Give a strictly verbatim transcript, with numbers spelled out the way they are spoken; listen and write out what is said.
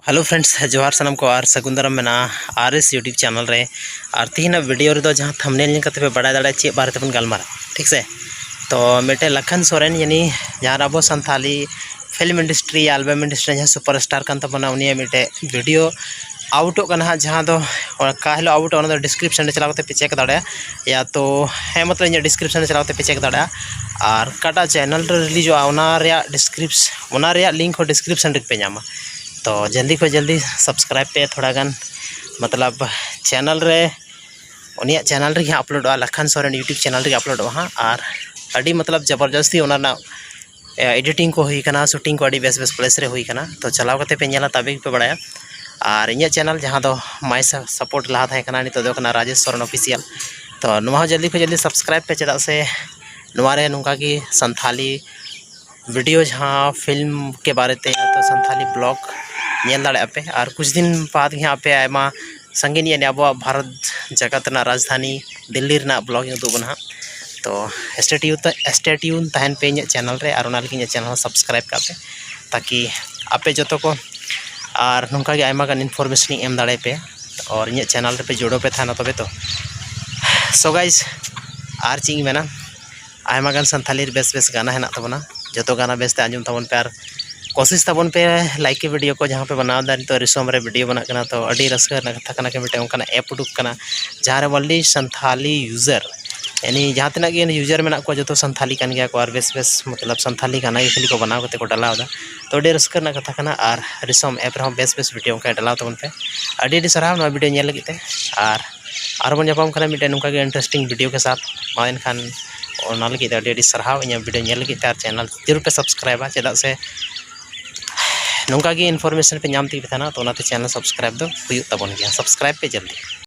Hello friends, ᱡᱚᱦᱟᱨ ᱥᱟᱱᱟᱢ ᱠᱚ ᱟᱨ ᱥᱟᱹᱜᱩᱱ ᱫᱟᱨᱟᱢ ᱢᱮᱱᱟᱜᱼᱟ ᱟᱨ ᱮᱥ YouTube channel ᱨᱮ᱾ ᱟᱨ ᱛᱮᱦᱮᱧᱟᱜ video ᱨᱮᱫᱚ ᱡᱟᱦᱟᱸ thumbnail ᱧᱮᱞ ᱠᱟᱛᱮ ᱯᱮ ᱵᱟᱲᱟᱭ ᱫᱟᱲᱮᱭᱟᱜᱼᱟ ᱪᱮᱫ ᱵᱟᱨᱮ ᱛᱮᱵᱚᱱ ᱜᱟᱞᱢᱟᱨᱟᱜᱼᱟ, ᱴᱷᱤᱠ ᱥᱮ? ᱛᱚ ᱢᱤᱫᱴᱮᱱ ᱞᱟᱠᱷᱟᱱ ᱥᱚᱨᱮᱱ, ᱭᱟᱱᱤ ᱡᱟᱦᱟᱸ ᱟᱵᱚ Santali film industry, album industry ᱨᱮ ᱡᱟᱦᱟᱸ superstar ᱠᱟᱱ ᱛᱟᱵᱚᱱᱟ, ᱩᱱᱤᱭᱟᱜ ᱢᱤᱫᱴᱮᱡ video outᱚᱜ ᱠᱟᱱᱟ ᱦᱟᱸᱜ, ᱡᱟᱦᱟᱸ ᱫᱚ ᱚᱠᱟ ᱦᱤᱞᱳᱜ outᱚᱜᱼᱟ ᱚᱱᱟ ᱫᱚ description ᱨᱮ ᱪᱟᱞᱟᱣ ᱠᱟᱛᱮ ᱯᱮ check ᱫᱟᱲᱮᱭᱟᱜᱼᱟ, ᱭᱟ ᱛᱚ ᱦᱮᱸ ᱢᱚᱛᱞᱚᱵ ᱤᱧᱟᱹᱜ description ᱨᱮ ᱪᱟᱞᱟᱣ ᱠᱟᱛᱮ ᱯᱮ check ᱫᱟᱲᱮᱭᱟᱜᱼᱟ᱾ ᱟᱨ ᱚᱠᱟᱴᱟᱜ channel ᱨᱮ releaseᱚᱜᱼᱟ ᱚᱱᱟ ᱨᱮᱭᱟᱜ description, ᱚᱱᱟ ᱨᱮᱭᱟᱜ link ᱦᱚᱸ description ᱨᱮᱜᱮ ᱯᱮ ᱧᱟᱢᱟ᱾ ᱛᱚ ᱡᱚᱞᱫᱤ ᱠᱷᱚᱱ ᱡᱚᱞᱫᱤ subscribe ᱯᱮ ᱛᱷᱚᱲᱟ ᱜᱟᱱ, ᱢᱚᱛᱞᱚᱵ channel ᱨᱮ, ᱩᱱᱤᱭᱟᱜ channel ᱨᱮᱜᱮ ᱦᱟᱸᱜ uploadᱚᱜᱼᱟ, ᱞᱟᱠᱷᱟᱱ ᱥᱚᱨᱮᱱ YouTube channel ᱨᱮᱜᱮ uploadᱚᱜᱼᱟ ᱦᱟᱸᱜ᱾ ᱟᱨ ᱟᱹᱰᱤ ᱢᱚᱛᱞᱚᱵ ᱡᱚᱵᱚᱨᱡᱚᱥᱛᱤ ᱚᱱᱟ ᱨᱮᱱᱟᱜ editing ᱠᱚ ᱦᱩᱭ ᱠᱟᱱᱟ, shooting ᱠᱚ ᱟᱹᱰᱤ ᱵᱮᱥ ᱵᱮᱥ place ᱨᱮ ᱦᱩᱭ ᱠᱟᱱᱟ᱾ ᱛᱚ ᱪᱟᱞᱟᱣ ᱠᱟᱛᱮ ᱯᱮ ᱧᱮᱞᱟ, ᱛᱚᱵᱮ ᱜᱮᱯᱮ ᱵᱟᱲᱟᱭᱟ᱾ ᱟᱨ ᱤᱧᱟᱹᱜ channel ᱡᱟᱦᱟᱸ ᱫᱚ My Support ᱞᱟᱦᱟ ᱛᱟᱦᱮᱸ ᱠᱟᱱᱟ, ᱱᱤᱛᱚᱜ ᱫᱚ ᱠᱟᱱᱟ ᱨᱟᱡᱮᱥ ᱥᱚᱨᱮᱱ Official᱾ ᱛᱚ ᱱᱚᱣᱟ ᱦᱚᱸ ᱡᱚᱞᱫᱤ ᱠᱷᱚᱱ ᱡᱚᱞᱫᱤ subscribe ᱯᱮ, ᱪᱮᱫᱟᱜ ᱥᱮ ᱱᱚᱣᱟ ᱨᱮ ᱱᱚᱝᱠᱟ ᱜᱮ ᱥᱟᱱᱛᱷᱟᱞᱤ video ᱡᱟᱦᱟᱸ film ᱠᱮ ᱵᱟᱨᱮ ᱛᱮ ᱭᱟ ᱛᱚ ᱥᱟᱱᱛᱷᱟᱞᱤ vlog ᱧᱮᱞ ᱫᱟᱲᱮᱭᱟᱜᱼᱟ ᱯᱮ᱾ ᱟᱨ ᱠᱩᱪ ᱫᱤᱱ ᱵᱟᱫᱽ ᱜᱮ ᱦᱟᱸᱜ ᱟᱯᱮ ᱟᱭᱢᱟ ᱥᱟᱺᱜᱤᱧ ᱨᱮᱭᱟᱜ ᱟᱵᱚᱣᱟᱜ ᱵᱷᱟᱨᱚᱛ ᱡᱟᱠᱟᱛ ᱨᱮᱱᱟᱜ ᱨᱟᱡᱽᱫᱷᱟᱱᱤ ᱫᱤᱞᱞᱤ ᱨᱮᱱᱟᱜ vlog ᱤᱧ ᱩᱫᱩᱜ ᱟᱵᱚᱱᱟ ᱦᱟᱸᱜ᱾ ᱛᱚ stay tuned ᱛᱟ-, stay tuned ᱛᱟᱦᱮᱱ ᱯᱮ ᱤᱧᱟᱹᱜ channel ᱨᱮ, ᱟᱨ ᱚᱱᱟ ᱞᱟᱹᱜᱤᱫ ᱤᱧᱟᱹᱜ channel ᱦᱚᱸ subscribe ᱠᱟᱜ ᱯᱮ, ᱛᱟᱠᱤ ᱟᱯᱮ ᱡᱚᱛᱚ ᱠᱚ ᱟᱨ ᱱᱚᱝᱠᱟ ᱜᱮ ᱟᱭᱢᱟ ᱜᱟᱱ information ᱤᱧ ᱮᱢ ᱫᱟᱲᱮᱭᱟᱯᱮᱭᱟ᱾ ᱟᱨ ᱤᱧᱟᱹᱜ channel ᱨᱮᱯᱮ ᱡᱩᱲᱟᱹᱣ ᱯᱮ ᱛᱟᱦᱮᱱᱟ ᱛᱚᱵᱮ ᱛᱚ᱾ So guys, ᱟᱨ ᱪᱮᱫ ᱤᱧ ᱢᱮᱱᱟ, ᱟᱭᱢᱟ ᱜᱟᱱ ᱥᱟᱱᱛᱷᱟᱞᱤ ᱨᱮ ᱵᱮᱥ ᱵᱮᱥ ᱜᱟᱱᱟ ᱦᱮᱱᱟᱜ ᱛᱟᱵᱚᱱᱟ, ᱡᱚᱛᱚ ᱜᱟᱱᱟ ᱵᱮᱥ ᱛᱮ ᱟᱸᱡᱚᱢ ᱛᱟᱵᱚᱱ ᱯᱮ ᱟᱨ ᱠᱳᱥᱤᱥ ᱛᱟᱵᱚᱱ ᱯᱮ, ᱞᱟᱭᱤᱠᱤ video ᱠᱚ ᱡᱟᱦᱟᱸ ᱯᱮ ᱵᱮᱱᱟᱣ ᱮᱫᱟ, ᱱᱤᱛᱚᱜ ᱨᱤᱥᱚᱢ ᱨᱮ video ᱵᱮᱱᱟᱜ ᱠᱟᱱᱟ, ᱛᱚ ᱟᱹᱰᱤ ᱨᱟᱹᱥᱠᱟᱹ ᱨᱮᱱᱟᱜ ᱠᱟᱛᱷᱟ ᱠᱟᱱᱟ ᱠᱤ ᱢᱤᱫᱴᱮᱱ ᱚᱱᱠᱟᱱᱟᱜ app ᱩᱰᱩᱠ ᱠᱟᱱᱟ ᱡᱟᱦᱟᱸ ᱨᱮ only ᱥᱟᱱᱛᱷᱟᱞᱤ user, ᱭᱟᱱᱤ ᱡᱟᱦᱟᱸ ᱛᱤᱱᱟᱹᱜ ᱜᱮ user ᱢᱮᱱᱟᱜ ᱠᱚᱣᱟ ᱡᱚᱛᱚ ᱥᱟᱱᱛᱷᱟᱞᱤ ᱠᱟᱱ ᱜᱮᱭᱟ ᱠᱚ ᱟᱨ ᱵᱮᱥ ᱵᱮᱥ ᱢᱚᱛᱞᱚᱵ ᱥᱟᱱᱛᱷᱟᱞᱤ ᱜᱟᱱᱟ ᱜᱮ ᱠᱷᱟᱹᱞᱤ ᱠᱚ ᱵᱮᱱᱟᱣ ᱠᱟᱛᱮ ᱠᱚ ᱰᱟᱞᱟᱣ ᱮᱫᱟ᱾ ᱛᱚ ᱟᱹᱰᱤ ᱨᱟᱹᱥᱠᱟᱹ ᱨᱮᱱᱟᱜ ᱠᱟᱛᱷᱟ ᱠᱟᱱᱟ ᱟᱨ ᱨᱤᱥᱚᱢ app ᱨᱮᱦᱚᱸ ᱵᱮᱥ ᱵᱮᱥ video ᱚᱱᱠᱟ ᱰᱟᱞᱟᱣ ᱛᱟᱵᱚᱱ ᱯᱮ᱾ ᱟᱹᱰᱤ ᱟᱹᱰᱤ ᱥᱟᱨᱦᱟᱣ ᱱᱚᱣᱟ video ᱧᱮᱞ ᱞᱟᱹᱜᱤᱫ ᱛᱮ᱾ ᱟᱨ ᱟᱨᱵᱚᱱ ᱧᱟᱯᱟᱢ ᱠᱟᱱᱟ ᱢᱤᱫᱴᱮᱱ ᱱᱚᱝᱠᱟ ᱜᱮ interesting video ᱠᱮ ᱥᱟᱛᱷ᱾ ᱢᱟ ᱮᱱᱠᱷᱟᱱ ᱚᱱᱟ ᱞᱟᱹᱜᱤᱫ ᱛᱮ ᱟᱹᱰᱤ ᱟᱹᱰᱤ ᱥᱟᱨᱦᱟᱣ, ᱤᱧᱟᱹᱜ video ᱧᱮᱞ ᱞᱟᱹᱜᱤᱫ ᱛᱮ᱾ ᱟᱨ channel ᱡᱟᱹᱨᱩᱲ ᱯᱮ subscribeᱟ, ᱪᱮᱫᱟᱜ ᱥᱮ ᱱᱚᱝᱠᱟ ᱜᱮ information ᱯᱮ ᱧᱟᱢ ᱛᱮᱜᱮ ᱯᱮ ᱛᱟᱦᱮᱱᱟ, ᱛᱚ ᱚᱱᱟᱛᱮ channel subscribe ᱫᱚ ᱦᱩᱭᱩᱜ ᱛᱟᱵᱚᱱ ᱜᱮᱭᱟ᱾ Subscribe ᱯᱮ ᱡᱚᱞᱫᱤ᱾